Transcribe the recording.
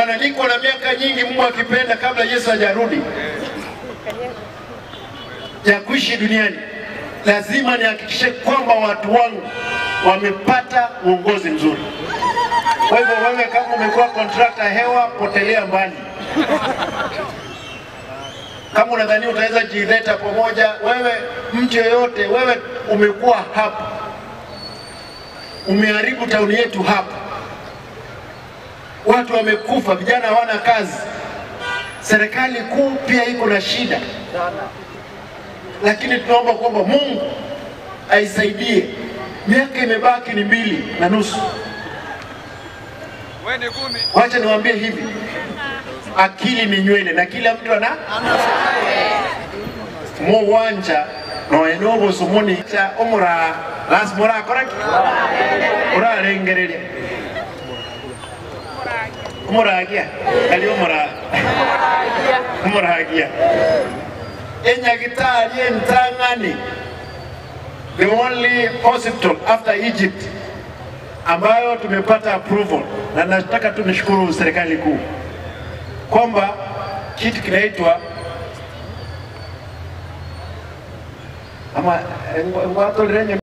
Bwana, niko na miaka nyingi, Mungu akipenda, kabla Yesu hajarudi, ya kuishi duniani. Lazima nihakikishe kwamba watu wangu wamepata uongozi mzuri. Kwa hivyo wewe kama umekuwa contractor hewa, potelea mbali. Kama unadhani utaweza jileta pamoja, wewe mtu yeyote, wewe umekuwa hapa, umeharibu tauni yetu hapa, watu wamekufa, vijana hawana kazi, serikali kuu pia iko na shida, lakini tunaomba kwamba Mungu aisaidie. Miaka imebaki ni 2.5. Wacha niwaambie hivi, akili ni nywele na kila mtu ana muwanja no enobo sumuni cha omura lasmura koraki ora rengereria omuragia ali omura omuragia enyagitari entangani, the only hospital after Egypt ambayo tumepata approval, na nataka tu nishukuru serikali kuu kwamba kitu kinaitwa ama ngwatolrenye.